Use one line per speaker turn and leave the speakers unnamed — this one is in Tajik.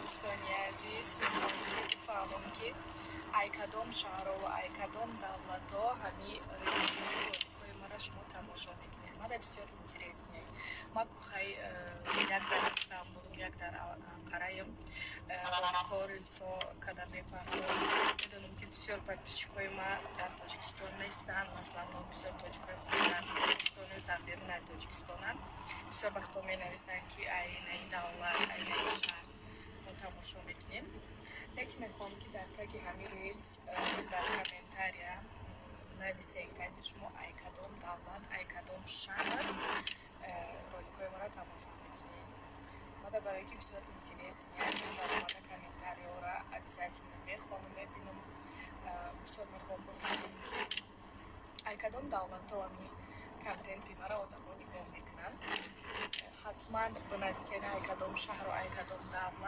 Дӯстони азиз, мехоҳам, ки бифаҳмам, ки ай кадом шаҳрҳо ва ай кадом давлатҳо ҳами рилсҳои, роликҳои маро шумо тамошо мекунед. Мара бисёр интересно. Ма кухай як дар Истанбулум, як дар Анқараем, роликҳо, рилсҳо када мепардом. Медонам, ки бисёр подписчикҳои ма дар Тоҷикистон нестанд. Маслан, бисёр тоҷикҳои худ дар Тоҷикистон нест, дар берунаи Тоҷикистонанд. Бисёр вақтҳо менависанд, ки ай наи давлат, ай наи шаҳр мо тамошо мекунем. Лекин мехоҳам, ки дар таги ҳамин рилс дар комментария нависен, ки шумо ай кадом давлат, ай кадом шаҳр роликҳои маро тамошо мекунед. Мада барое ки бисёр интересно, баромада комментариёра обязательно мехонам, мебинам. Бисёр мехоҳам бифаҳмам, ки ай кадом давлатҳо ҳами контенти маро одамо нигоҳ мекунанд. Ҳатман бинависед, ай кадом шаҳру ай кадом давлат.